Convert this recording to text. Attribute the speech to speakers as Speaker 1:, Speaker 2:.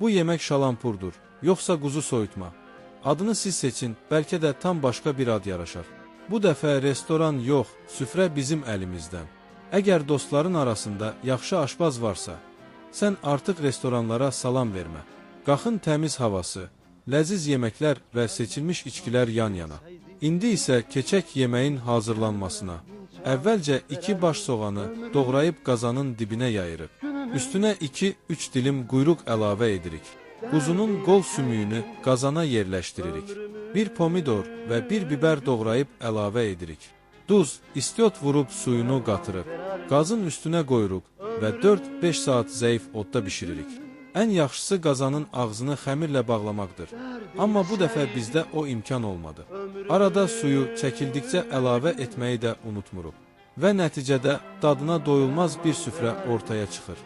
Speaker 1: Bu yemək şalampurdur, yoxsa quzu soyutma. Adını siz seçin, bəlkə də tam başqa bir ad yaraşar. Bu dəfə restoran yox, süfrə bizim əlimizdən. Əgər dostların arasında yaxşı aşpaz varsa, sən artıq restoranlara salam vermə. Qaxın təmiz havası, ləziz yeməklər və seçilmiş içkilər yan yana. İndi isə keçək yeməyin hazırlanmasına. Əvvəlcə 2 baş soğanı doğrayıb qazanın dibinə yayırıq. Üstünə 2-3 dilim quyruq əlavə edirik. Quzunun qol sümüyünü qazana yerləşdiririk. Bir pomidor və bir biber doğrayıb əlavə edirik. Duz, istiot vurub suyunu qatırıq. Qazın üstünə qoyuruq və 4-5 saat zəif odda bişiririk. Ən yaxşısı qazanın ağzını xəmirlə bağlamaqdır. Amma bu dəfə bizdə o imkan olmadı. Arada suyu çəkildikcə əlavə etməyi də unutmuruq. Və nəticədə dadına doyulmaz bir süfrə ortaya çıxır.